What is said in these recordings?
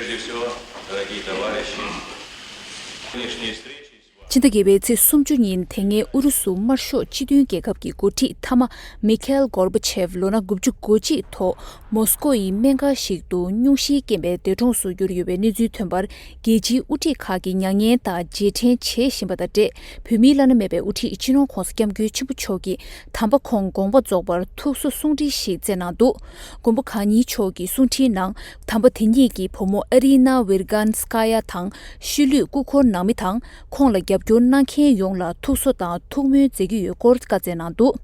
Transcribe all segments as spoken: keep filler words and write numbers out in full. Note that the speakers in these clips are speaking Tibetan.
Прежде всего, дорогие товарищи, сегодняшние встречи с вами. ཕྱི་ཟླ་བརྒྱད་པའི་ཚེས་སུམ་ཅུ་ཉིན་དེ་སྔའི་ཨུ་རུ་སུ་དམར་ཤོག་སྤྱི་མཐུན་རྒྱལ་ཁབ་ཀྱི་འགོ་ཁྲིད་མཐའ་མ་མི་ཁེལ་གོར་བྷ་ཆེབ་ལོ་ན་དགུ་བཅུ་གོ་གཅིག་ཐོག་མོ་སི་ཀོ་ཡི་སྨན་ཁང་ཞིག་ཏུ་སྙུང་གཞིའི་རྐྱེན་པས་འདས་གྲོངས་སུ་གྱུར་ཡོད་པའི་གནས་ཚུལ་ཐོན་པར། རྒྱལ་སྤྱིའི་དབུ་ཁྲིད་ཁག་གིས་མྱ་ངན་དང་རྗེས་དྲན་བྱེད་བཞིན་པ་དང་འབྲེལ། བོད་མིའི་བླ་ན་མེད་པའི་དབུ་ཁྲིད་སྤྱི་ནོར་༧གོང་ས་༧སྐྱབས་མགོན་ཆེན་པོ་མཆོག་གིས་དམ་པ་ཁོང་དགོངས་པ་རྫོགས་པར་ཐུགས་གསོ་གསུང་འཕྲིན་ཞིག་བསྩལ་གནང་འདུག་མགོན་པོ་གང་ཉིད་མཆོག་གི་གསུང་འཕྲིན་ནང་། དམ་པ་དེ་ཉིད་ཀྱི་བུ་མོ་ཨ་རི་ན་ཝིར་གན་སི་ཀ་ཡ་དང་། ཤུལ་ལུས་སྐུ་འཁོར་ནང་མི་དང་། ཁོང་ལ་རྒྱབ་སྐྱོར་གནང་མཁན་ཡོངས་ལ་ཐུགས་གསོ་དང་ཐུགས་སྨོན་མཛད་ཀྱི་ཡོད་སྐོར་བཀའ་སྩལ་གནང་འདུག་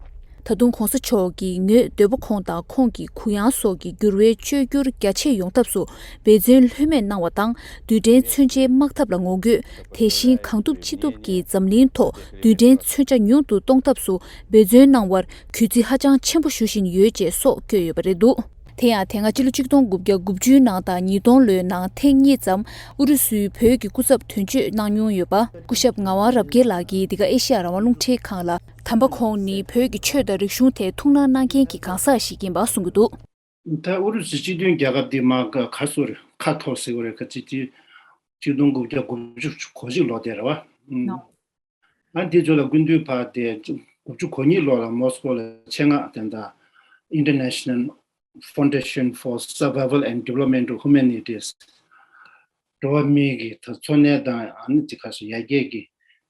ད་དུང་༧གོང་ས་མཆོག་གིས་ངོས་བསྡོས་པ་ཁོང་དང་ཁོང་གི་གུ་ཡངས་སོགས་ཀྱི་འགྱུར་བའི་བཅོས་བསྒྱུར་རྒྱ་ཆེ་ཡོང་ཐབས་སུ་འབད་བརྩོན་ལྷོད་མེད་གནང་བ་དང་། རྡུལ་ཕྲན་མཚོན་ཆའི་དམག་འཐབ་ལ་ངོ་རྒོལ། དེ་བཞིན་གང་ཐུབ་ཅི་ཐུབ་ཀྱིས་འཛམ་གླིང་ཐོག་རྡུལ་ཕྲན་མཚོན་ཆ་ཉུང་དུ་གཏོང་ཐབས་སུ་འབད་བརྩོན་གནང་བར་གུས་བརྩི་ཧ་ཅང་ཆེན་པོ་ཞུ་བཞིན་ཡོད་ཅེས་སོགས་བཀོད་ཡོད་པ་རེད་འདུག་དེ་ཡང་དེ་སྔ་ཕྱི་ལོ་ཆིག་སྟོང་དགུ་བརྒྱ་དགུ་བཅུའི་ནང་དང་ཉིས་སྟོང་ལོའི་ནང་ཐེངས་གཉིས་ཙམ་ཨུ་རུ་སུའི་བོད་ཀྱི་སྐུ་ཚབ་དོན་གཅོད་གནང་མྱོང་ཡོད་པ། སྐུ་ཞབས་ངག་དབང་རབ་རྒྱས་ལགས་ཀྱིས་འདི་ག་ཨེ་ཤེ་ཡ་རང་དབང་རླུང་འཕྲིན་ཁང་ལ། དམ་པ་ཁོང་ནི་བོད་ཀྱི་ཆོས་དང་རིག་གཞུང་ཐད་ཐུགས་སྣང་གནང་མཁན་གྱི་གང་ཟག་ཞིག་ཡིན་པ་གསུང་གི་འདུག་ད་ཨུ་རུ་སུ་སྤྱི་མཐུན་རྒྱལ་ཁབ་འདི་མ་ག་ག་སོ་རེད། ཁ་ཐོར་ཟེར་བ་རེད། ཁ་ཅིག་ཅིག་ཆིག་སྟོང་དགུ་བརྒྱ་དགུ་བཅུ་གོ་གཅིག་ལོ་དེ་རེད་བ། ཨུམ། ཨ་འདི་ཚོ་ལ་སྐུ་མདུན་ཕར་དེ་དགུ་བཅུ་གོ་གཉིས་ལོ་ལ་མོ་སི་ཀོ་ལ་ཆེད་མངགས་དེ་འདྲ་International Foundation for Survival and Development of Humanities འགྲོ་བ་མིའི་གི་ད་འཚོ་གནས་དང་ཨ་ནི་ཅིག་ཁ་སོ་ཡར་རྒྱས་ཀྱི་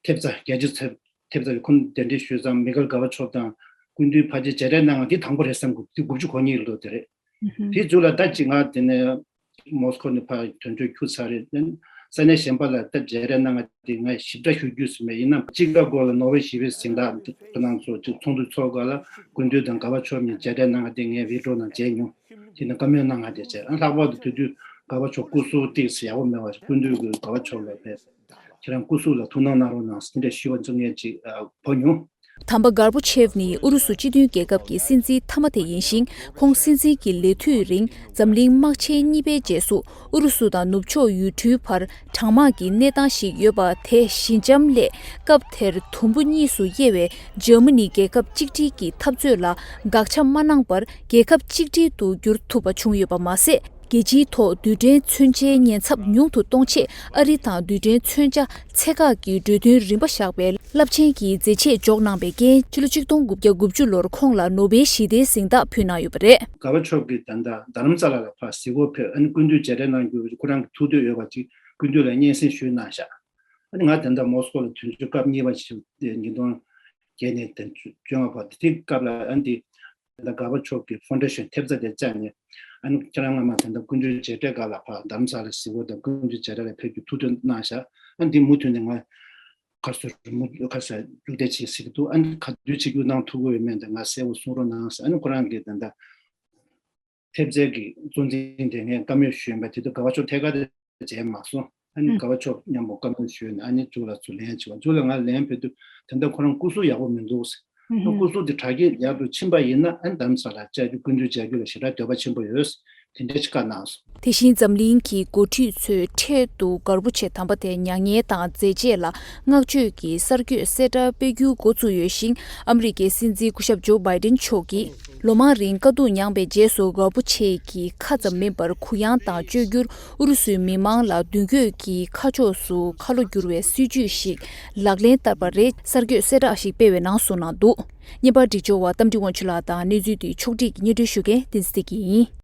ཐེབས་རྩ་རྒྱལ་སྤྱི་ཐེབས་ཐེབས་རྩ་གི་ཁོང་གདན་འདྲེན་ཞུས་ཙང་མི་ཁེལ་གར་བ་ཆོབ་དང་སྐུ་མདུན་ཕལ་ཆེར་མཇལ་འཕྲད་གནང་བ་འདི་དང་པོ་རེད་བསམ་གི་འདུག་དེ་དགུ་བཅུ་གོ་གཉིས་ལོ་དེ་རེད། དེའི་མཇུག་ལ་ད་ཅིག་ང་དེ་ནས་མོ་སི་ཀོ་ནས་ཕར་དོན་གཅོད་ཁྱུ་ཚར་རེད། ས་གནས་གཞན་པ་ལ་ད་མཇལ་འཕྲད་གནང་བ་དེ་ང་ཞིབ་ཕྲ་ཞུ་རྒྱུ་སུ་མེད། ཡིན་ནའང་ཅི་ཀ་གོ་ལ་ནོ་བེལ་ཞི་བའི་གཟེངས་རྟགས་ཁོ་རང་ཚོ་ཅིག་ཚོགས་འདུ་ཚོགས་སྐབས་ལ་སྐུ་མདུན་དང་གར་བ་ཆོབ་གཉིས་མཇལ་འཕྲད་གནང་བ་དེ་ངས་བི་ཌི་ཡོ་ནང་མཇལ་མྱོང་། དེ་ནས་བཀའ་མོལ་གནང་བ་དེ་བྱས། ཨ་ལྷག་པར་དུ་དེ་དུས་གར་བ་ཆོབ་སྐུ་གཟུགས་ཏོག་ཙམ་ཡག་པོ་མེད་པ་རེད། སྐུ་མདུན་གྱིས་གར་བ་ཆོབ་ལ་ཕེབས། ཁྱེད་རང་སྐུ་གཟུགས་ལ་ཐུགས་སྣང་གནང་རོགས་གནང་ཟེར་དེ་འདྲ་ཞུས་པ་ཚོ་ངས་ཅིག་གོ་མྱོང་། དམ་པ་གར་བོ་ཆེབ་ནི་ཨུ་རུ་སུ་སྤྱི་མཐུན་རྒྱལ་ཁབ་ཀྱི་སྲིད་འཛིན་མཐའ་མ་དེ་ཡིན་ཞིང་། ཁོང་སྲིད་འཛིན་གྱི་ལས་དུས་རིང་འཛམ་གླིང་དམག་ཆེན་གཉིས་པའི་རྗེས་སུ་ཨུ་རུ་སུ་དང་ནུབ་ཕྱོགས་ཡུལ་གྲུའི་བར་གྲང་དམག་གི་གནས་སྟངས་ཤིག་ཡོད་པ་དེ་ཞི་འཇམ་སླད། སྐབས་དེར་དུམ་བུ་གཉིས་སུ་དབྱེ་བའི་འཇར་མ་ནི་རྒྱལ་ཁབ་གཅིག་སྒྲིལ་གྱི་འཐབ་རྩོད་ལ་དགག་བྱ་མ་གནང་བར་རྒྱལ་ཁབ་གཅིག་སྒྲིལ་དུ་འགྱུར་ཐུབ་པ་བྱུང་ཡོད་པ་མ་ཟད། རྒྱལ་སྤྱིའི་ཐོག་རྡུལ་ཕྲན་མཚོན་ཆའི་ཉེན་ཚབས་ཉུང་དུ་གཏོང་ཆེད་ཨ་རི་དང་རྡུལ་ཕྲན་མཚོན་ཆ་ཚད་བཀག་གི་གྲོས་མཐུན་རིམ་པ་བཞག་པའི་རླབས་ཆེན་གྱི་མཛད་རྗེས་འཇོག་གནང་བའི་རྐྱེན། ཕྱི་ལོ་ཆིག་སྟོང་དགུ་བརྒྱ་དགུ་བཅུ་ལོར་ཁོང་ལ་ནོ་བེལ་ཞི་བདེའི་གཟེངས་རྟགས་ཕུལ་གནང་ཡོད་པ་རེད། གར་བ་ཆོབ་ཀྱིས་ད་ལྟ་རྡ་རམ་ས་ལ་ལ་ཕར་གཟིགས་སྐོར་ཕེབས། ཨ་ནི་སྐུ་མདུན་མཇལ་འཕྲད་གནང་རྒྱུ་ཁོ་རང་གི་ཐུགས་འདོད་ཡོད་པ་ཅིག་སྐུ་མདུན་ལ་སྙན་སེང་ཞུས་གནང་ཤག་ཨ་ནི་ང་ད་ལྟ་མོ་སི་ཀོ་ལ་དོན་གཅོད་སྐབས་གཉིས་པ་ཞིག་ཉིས་སྟོང་བརྒྱད་ནས་དེ་བཅོ་ལྔ་བར་དེ་སྐབས་ལ་ཨ་ནི་དེ་ད་གར་བ་ཆོབ་ཀྱི་ཕའུན་ཌེ་ཤན་ཐེབས་རྩ་དེ་བཅག་ནས། ཨ་ནི་ཁྱེད་རང་སྔ་མ་ད་ལྟ་སྐུ་མདུན་མཇལ་འཕྲད་སྐབས་ལ་ཕར་རྡ་རམ་ས་ལ་གཟིགས་སྐོར་དང་སྐུ་མདུན་མཇལ་འཕྲད་ལ་ཕེབས་རྒྱུ་ཐུགས་འདོད་གནང་ཤག་ཨ་ནི་དེ་མུ་མཐུད་ནས་ང་ཁ་སོ་མུ་ཁ་ས་རྒྱུགས་དེ་བྱེད་སྲིད་ཀྱི་འདུག་ཨ་ནི་ག་དུས་བྱེད་རྒྱུ་གནང་ཐུབ་ཀྱི་ཡོད་མེད་དེ་ང་གསལ་པོ་གསུང་རོགས་གནང་ཟེར། ཨ་ནི་ཁོ་རང་གིས་ད་ལྟ་ཐེབས་རྩའི་གི་གཙོ་འཛིན་དེ་ངས་བཀའ་མོལ་ཞུས་པ་དེ་དུས་གར་བ་ཆོབ་ཐད་ཀར་དེ་མཇལ་མ་སོང་། ཨ་ནི་ཨུ། གར་བ་ཆོབ་མཉམ་པོ་བཀའ་མོལ་ཞུས་ནས་ཨ་ནི་མཇུག་ལ་ཚུར་ལན་བྱས་པ། མཇུག་ལ་ང་ལན་ཕུལ་དུས་ད་ལྟ་ཁོ་རང་སྐུ་གཟུགས་ཡག་པོ་མི་འདུག་ཟེར། ཨུ་ཧུ། སྐུ་གཟུགས་དེ་དྲག་སྐྱེད་ཡག་ཏུ་ཕྱིན་པ་ཡིན་ན་ཨ་ནི་རྡ་རམ་ས་ལ་བཅར་རྒྱུ་སྐུ་མདུན་མཇལ་རྒྱུ་ལ་ཞེ་དྲག་འདོད་པ་ཆེན་པོ་ཡོད་ཟེར་དེ་འདྲ་ཅིག་བཀའ་གནང་སོང་། དེ་བཞིན་འཛམ་གླིང་གི་འགོ་ཁྲིད་ཚོའི་ཁྲོད་དུ་གར་བོ་ཆེ་དམ་པ་དེ་མྱ་ངན་དང་མཛད་རྗེས་ལ་བསྔགས་བརྗོད་ཀྱི་གསར་འགོད་གསལ་བསྒྲགས་སྤེལ་རྒྱུའི་འགོ་བཙུགས་ཡོད་ཞིང་། ཨ་མི་རི་ཀའི་སྲིད་འཛིན་སྐུ་ཞབས་ཇོ་བྷའི་ཏིན་མཆོག་གིས། ལོ་མང་རིང་དཀའ་སྡུག་མྱངས་པའི་རྗེས་སུ་གར་བོ་ཆེ་གིས་ཁ་ཙམ་མིན་པར་གུ་ཡངས་དང་བཅོས་བསྒྱུར། ཨུ་རུ་སུའི་མི་མང་ལ་མདུན་སྐྱོད་ཀྱི་ཁ་ཕྱོགས་སུ་ཁ་ལོ་བསྒྱུར་བའི་སྲིད་ཇུས་ཤིག་ལག་ལེན་བསྟར་བ་རེད། གསར་འགོད་གསལ་བསྒྲགས་ཤིག་སྤེལ་བའི་ནང་གསུངས་གནང་འདུག་བརྙན་པར་སྒྲིག་སྦྱོར་བ་རྟ་མགྲིན་དབང་ཕྱུག་ལགས་དང་གནས་ཚུལ་འདི་ཕྱོགས་སྒྲིག་གིས་སྙན་སྒྲོན་ཞུ་མཁན་བསྟན་འཛིན་བདེ་སྐྱིད་ཡིན།